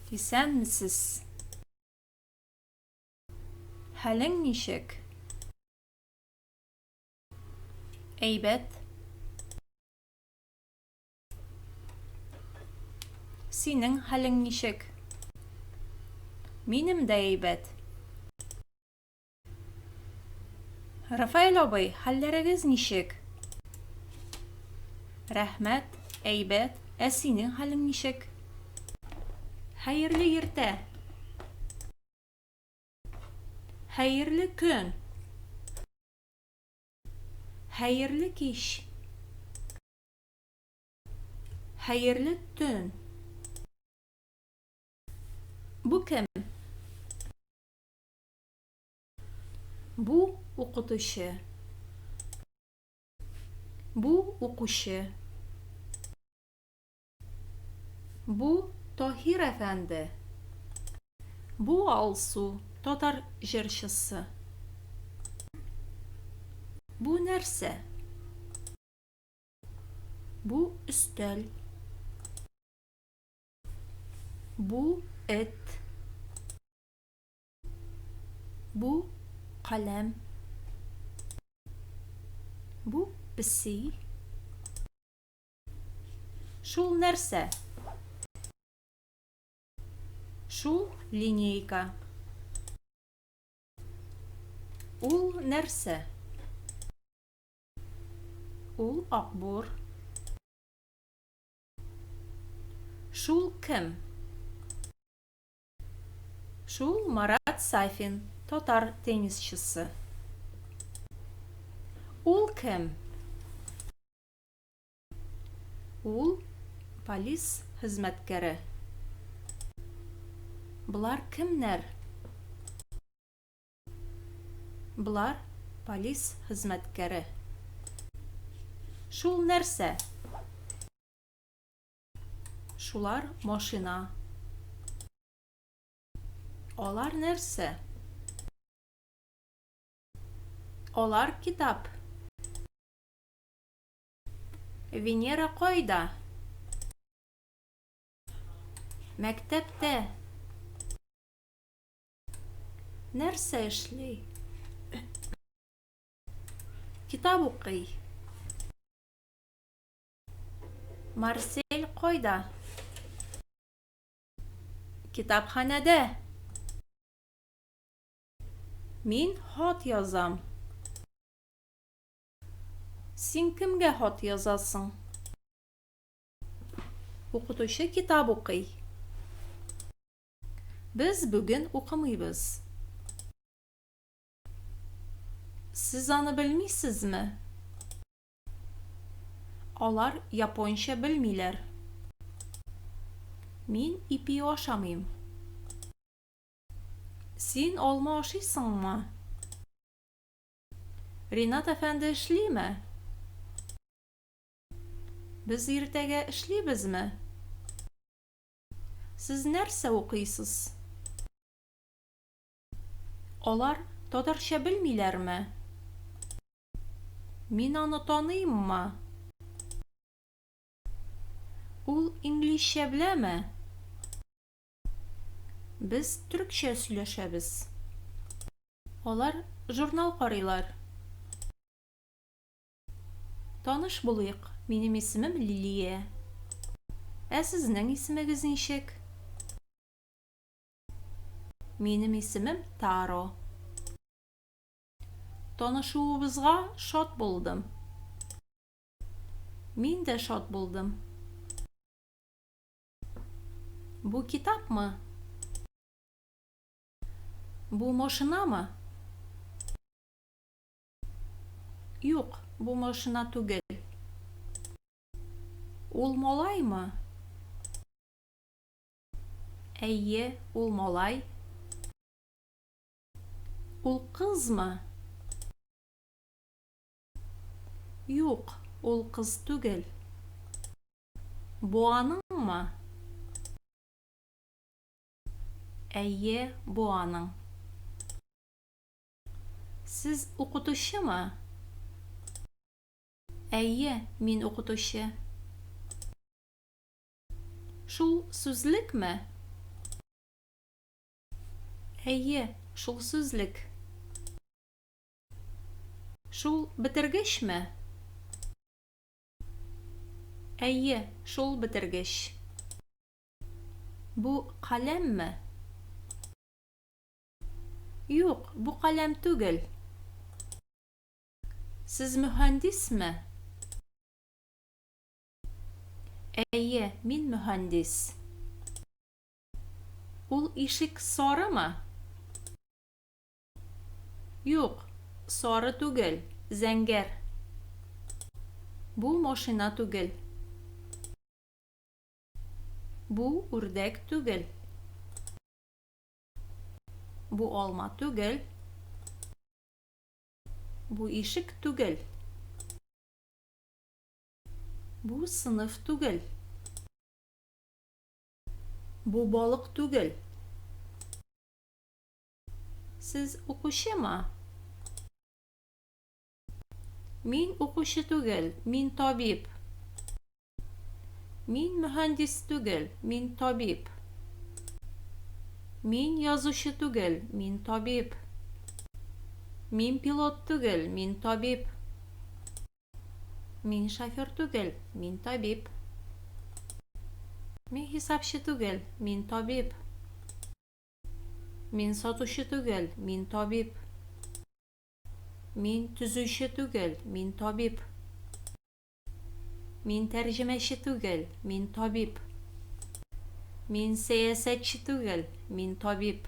Исәнмесез! Хәлең ничек? Әйбәт. Синең хәлең ничек? Минем дә әйбәт. Рафаэль абый, хәлләрегез ничек? Рәхмәт, әйбәт. Ә синең хәлең ничек? Хәерле иртә. Хәерле көн. Хәерле кич. Хәерле төн. Бу кем? Бу укытучы. Бу укучы. Бу Таһир әфәнде. Бу Алсу, татар җырчысы. Бу нәрсә? Бу өстәл. Бу эт. Бу каләм. Бу песи. Шул нәрсә? Шул линейка. Ул нәрсә? Ул акбур. Шул кем? Шул Марат Сафин, татар теннисчысы. Ул кем? Ул полис хезмәткәре. Болар кемнәр? Болар полис хезмәткәре. Шул нәрсә? Шулар машина. Алар нәрсә? Алар китап. Венера кайда? Мәктәптә. Нәрсә эшли? Китап укый. Марсель кайда? Китапханәдә. Мин хат язам. Син кемгә хат язасың? Укытучы китап укый. Без бүген укымыйбыз. Сез аны белмисезме? Алар японча белмиләр. Мин ипи ашамыйм. Син алма ашыйсыңмы? Ринат әфәнде эшлиме? Без иртәгә эшлибезме? Сез нәрсә укыйсыз? Алар татарча белмиләрме? Мин аны таныйммы? Ул инглизчә беләме? Без төрекчә сөйләшәбез. Алар журнал карыйлар. Таныш булыйк, минем исемем Лилия. Ә сезнең исемегез ничек? Минем исемем Таро. Танышуыбызга шат булдым. Мин дә шат булдым. Бу китапмы? Бу машинамы? Юк, бу машина түгел. Ул малаймы? Әйе, ул малай. Ул кызмы? Юк, ул кыз түгел. Бу аныңмы? Әйе, бу аның. Сез укытучымы? Әйе, мин укытучы. Шул сүзлекме? Әйе, шул сүзлек. Шул бетергечме? Әйе, шул бетергеч. Бу каләмме? Юк, бу каләм түгел. Сез мөһәндисме? Әйе, мин мөһәндис. Ул ишек сарымы? Юк, сары түгел, зәңгәр. Бу машина түгел. Бу үрдәк түгел. Бу алма түгел. Бу ишек түгел. Бу сыныф түгел. Бу балык түгел. Сез укучымы? Мин укучы түгел, мин табиб. Мин мөһәндис түгел, мин табиб. Мин язучы түгел, мин табиб. Мин пилот түгел, мин табиб. Мин шофер түгел, мин табиб. Мин хисапчы түгел, мин табиб. Мин сатучы түгел, мин табиб. Мин төзүче түгел, мин табиб. Мин тәрҗемәче түгел, мин табиб. Мин сәясәтче түгел, мин табиб.